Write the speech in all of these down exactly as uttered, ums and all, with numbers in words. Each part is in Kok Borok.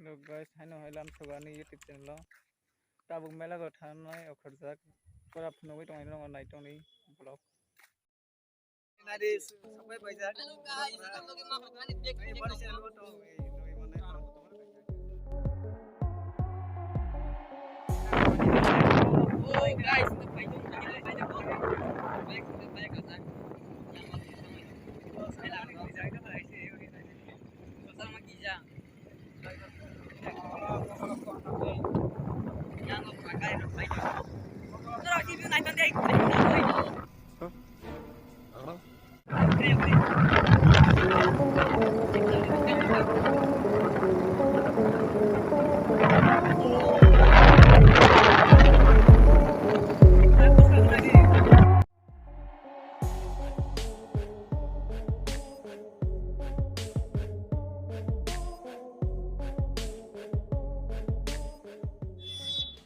So guys, haino hai lam sogo ani YouTube channel o. Tabuk mela go thangnai okhorjak. Pura phunugwi tongwi nongo nai tongni vlog. Hello guys, welcome to my vlog. Oh guys,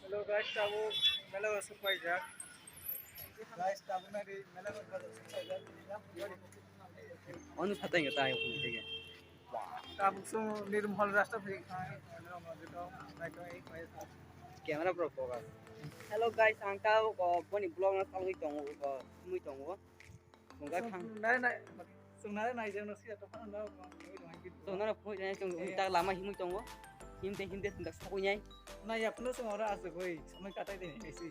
Hello guys, tabuk mela o sok paijak. Guys, tabuk nari mela o sok paijak. Onu phatai ngai tai, onu phatai ngai. Tabuk sung Nirmal rasta phai khai. Camera pro focus. Hello guys, ang tabuk boni vlog no salwi tongo, mui tongo. Sung nai nai, sung nai nai jeng no sia to phano na. Sung nai phoi nai sung ta lama himui tongo. Himte himte sung ta sakui nai. Na ya phano sung ora asuk hoi, samai katai de nai si.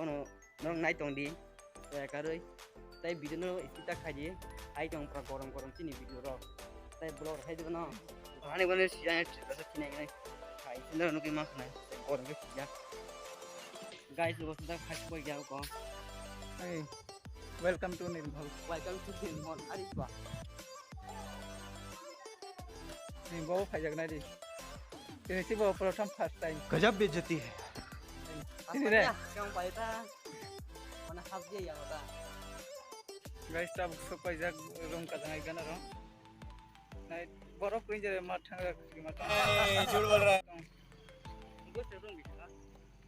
Ono norok nai tong di. Karoi. Tai video no speed ta khai di. Hai tong pra gorom gorom chini video rok. Tai vlog hai dibo no. Ani bone siya ne trip sa chini nai. Hai sindar no ki ma khna. Gorom ke siya. Guys, lugo sindar khai koi ya ko. Hey, welcome to Nirmal. Welcome to Nirmal. Ari ba. Ni bo phai jak nai di. Ini si bo prothom first time. गजब बेइज्जती है। Sini re. Yang pai ta. Mana hab dia yang ta. Guys, tabuk sok paijak rung kajangai gana rung. Nai, borok kring jere ma thang rak kring ma thang. ए, झूठ बोल रहा है।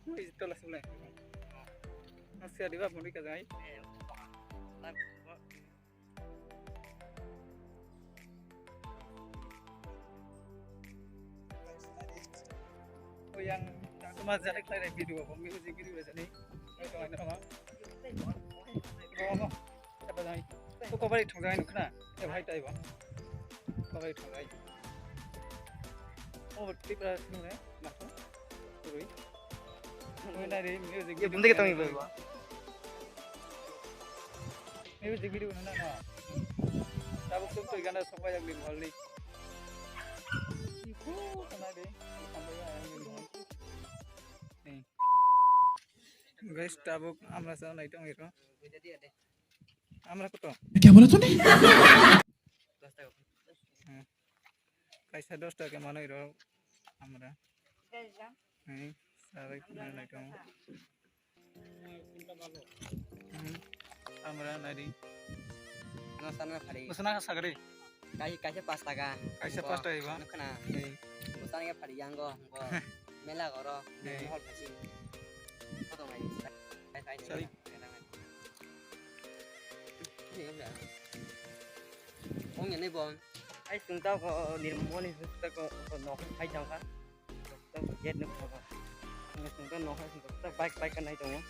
Ui, tola sule. Nasi adiba muri kajangai. Ui, yang tak cuma jadi klai video, music video jadi. Ui, kawan apa? Apa dai? To kobai thongjai nukna. E bhai tai ba. Kobai thongjai. O Tripura nune. Nako. Kurui. Nune nari music. Ye video bunda ke tangi ba. Music video nuna na. Tabuk tum to gana sobai yang lim holi. Iku kana de. Sampai yang lim holi. Guys, tabuk amra sa nai tong iro. Amra koto? क्या बोला तूने? Hmm. Kaisa dos taka manwi rok amra. Hmm. Sabai khna nai tong. Hmm. Amra nari. No sana phari. Sana sagri. Kai kaisa pas taka. Kaisa pas taka iba. Khna. Hmm. Sana phari yango. Mela goro. Hmm. Hol pasi. Photo ngai. Kai kai. Sorry. Ong ya ni bo. Ai sung ta ko Nirmal ni sung ta ko nok khai jang kha. Ta ko gate ni ko. Sung ta nok khai sung ta bike bike kan nai tongo.